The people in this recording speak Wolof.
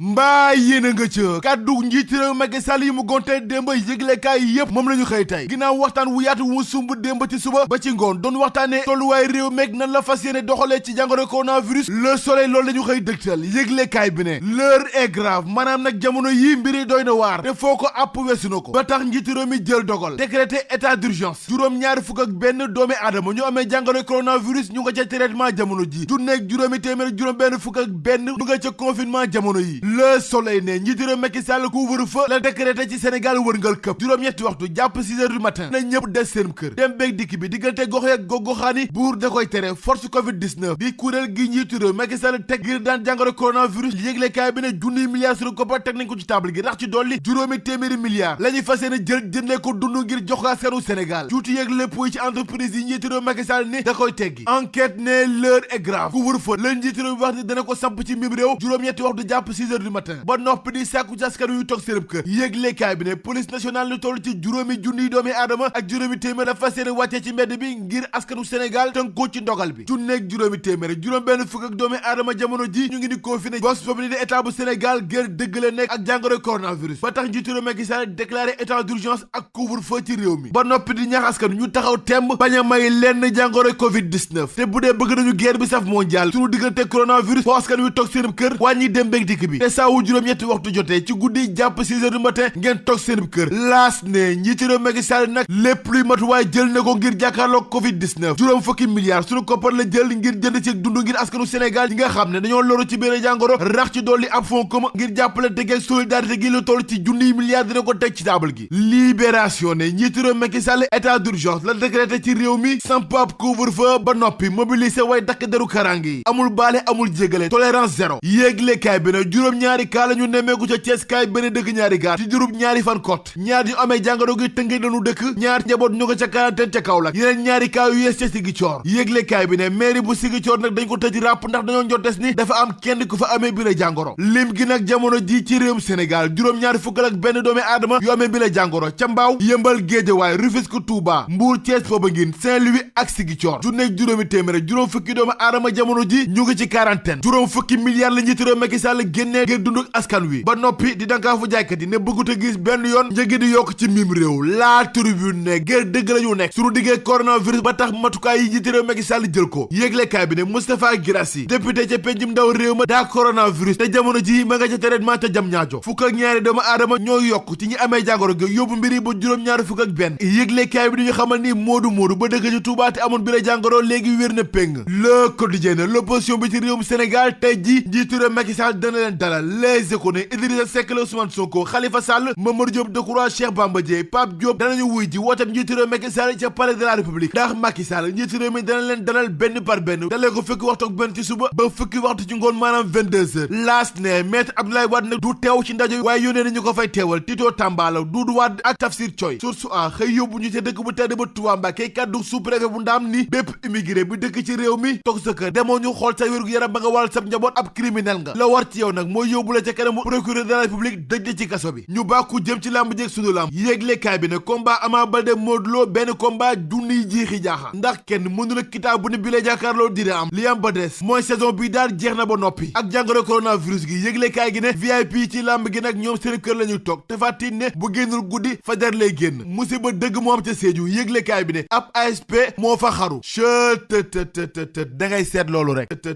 mbaa yéena nga ca kàddu njiit réew Macky Sall yi mu gonte démb yëglekaay yépp moom la ñu xëy tey ginnaaw waxtaan wu yaatu wu sumb démb ci suba ba ci ngoon doon waxtaane tolluwaay réew meeg nan la fas yéene doxalee ci jàngoro coronavirus le soleil loolu la ñu xëy dëgtal yëglekaay bi ne l'heure est grave maanaam nag jamono yii mbiri doy na waar te foo ko àpp weesu na ko ba tax njiit réew mi jël dogal décrété état d'urgence juróom-ñaari fukk ak benn doomi aadama ñu amee jàngoro coronavirus ñu nga ca traitement jamono ji junneeg juróomi téeméer juróom benn fukk ak benn ñu nga ca confinement jamono yi le soleil ne njiit réew Macky Sall couvre-feu la décrété ci Sénégal wërngal këpp juróom-ñetti waxtu jàpp 6 heures du matin na ñëpp des seen kër dem beeg dikk bi diggante gox yeeg gox-goxaani buur da koy tere force covid 19 di kuréel gi njiitu réew Macky Sall teg ngir daan jàngoro coronavirus yéglekaay bi ne junniy milliards suñu koppar teg nañ ko ci table gi rax ci dolli juróomi téeméeri milliards la ñuy fas yéene jël jëndee ko dund ngir jox ko askanu Sénégal juuti yeeg lépp yi ci entreprise yi njiitu réew Macky Sall ni da koy teggi enquête ne l'heure est grave couvre-feu la njiitu réew wax ni dana ko samp ci mim réew juróom-ñetti waxtu jàpp 6 heures du matin ba noppi di sàkku ci askan yu toog seen kër yéglekaay bi ne police nationale lu toll ci juróomi junniy doomi aadama ak juróomi téeméer dafa fas yéene wàccee ci mbedd bi ngir askanu Sénégal tënkoo ci ndogal bi junneeg juróomi téeméer juróom benn fukk ak doomi aadama jamono ji ñu ngi ni confiné bos boobu ni de état bu Sénégal gër dëgg la nekk ak jàngoro coronavirus ba tax njiitu réew Macky Sall déclaré état d'urgence ak couvre-feu ci réew mi ba noppi di ñaax askan ñu taxaw temb bañ a may lenn jàngoro covid 19 te bu dee bëgg nañu guerre bi saf mondial suñu diggante coronavirus foo askan wi toog seen kër wàññi dem beeg dikk bi te saawu juróom-ñetti waxtu jotee ci guddi jàpp 6 heures du matin ngeen toog seen kër laas ne njiitu réew Macky Sall nag lépp luy matuwaay jël na ko ngir jàkkaarloo covid 19 juróom fukki milliards suñu koppar la jël ngir jënd ci dund ngir askanu Sénégal yi nga xam ne dañoo loru ci biir jàngoro rax ci dolli ab fonds commun ngir jàppale dëggeeg solidarité gi lu toll ci junniy milliards dina ko teg ci table gi libération ne njiitu réew Macky Sall état d'urgence la décrété ci réew mi samp ab couvre-feu ba noppi mobiliser way dakk deru karange yi amul baale amul jégale tolérance zéro yéeglekaay bi ne juróom-ñaari kaa la ñu nemmeeku ca Thiès kaay benn dëkk ñaari gaar ci juróom ñaari fan kot ñaar ñu amee jàngoro gi tëngee dañu dëkk ñaar njaboot ñu ko ca quarantaine ca Kaolack yeneen ñaari kaa yu yees ca Ziguinchor yéeglekaay bi ne mairie bu Ziguinchor nag dañ ko tëj ràpp ndax dañoo njortes ni dafa am kenn ku fa amee bi la jàngoro lim gi nag jamono ji ci réewum Sénégal juróom-ñaari fukk ak benn doomi aadama yu amee bi la jàngoro ca Mbaaw Yëmbal Géejawaay Rufisque Touba Mbour Thiès Popenguine Saint-Louis ak Ziguinchor junneeg juróomi téeméer juróom fukki doomu aadama jamono ji ñu ngi ci quarantaine juróom fukki milliards la njiitu réew Macky Sall génnee ngir dund askan wi ba noppi di dankaafu jaaykat yi ne bëggut a gis benn yoon njëgi di yokk ci mim réew la tribune ne gër dëgg la ñu nekk suñu diggee coronavirus ba tax matukaay yi njiitu réew Macky Sall jël ko yéeglekaay bi ne Moustapha Guirassy député ca pencum ndaw réew ma daa coronavirus te jamono ji ma nga ca traitement ca jam ñaajo fukk ak ñaari doomu aadama ñoo yokk ci ñi amee jàngoro gi yóbbu mbiri ba juróom-ñaari fukk ak benn yéeglekaay bi duñu xamal ni moodu ba dëkk ci Touba te amoon bi la jàngoro léegi wér na péng le quotidien ne l'opposition bi ci réewum Sénégal tey ji njiitu réew Macky Sall dana leen dalal Les Échos ne Idrissa Seck la Ousmane Sonko Khalifa Sall Mamadou Diop Decroix Cheikh Bamba Dièye Pape Diop danañu wuy ji wootam njiitu réew Macky Sall ca palais de la République ndax Macky Sall njiitu réew mi dana leen dalal benn par benn dalee ko fukki waxtu ak benn ci suba ba fukki waxtu ci ngoon maanaam 22 heures laas ne maître Abdoulaye Wade nag du teew ci ndaje waaye yónnee nañu ko fay teewal Tito Tambala Doudou Wade ak Tafsir Thioye source a xëy yóbbu ñu ca dëkk bu tedd ba Touba Mbacké kaddu sous-préfet bu Ndaam ni bépp immigré bu dëkk ci réew mi toog sa kër demoo ñu xool sa wérgu yaram ba nga wàll sab njaboot ab criminel nga la war ci yow nag mooy yóbbu la ca kanamu procureur de la République dëj ci kaso bi ñu bàkku jëm ci làmb jeeg sunu làmb yéeglekaay bi ne combat Ama Baldé Modou Lo benn combat junniy jiixi jaaxa ndax kenn mënu la kitaab bu ne bi la jàkkaarloo dina am li am ba des mooy saison bi daal jeex na ba noppi ak jàngoro coronavirus gi yéeglekaay gi ne VIP ci làmb gi nag ñoom seen kër la ñuy toog te fàttali ne bu génnul guddi fajar lay génn musiba dëgg moo am ca Sédhiou yéeglekaay bi ne ab ASP moo fa xaru chëtëtëtëtët da ngay seet loolu rek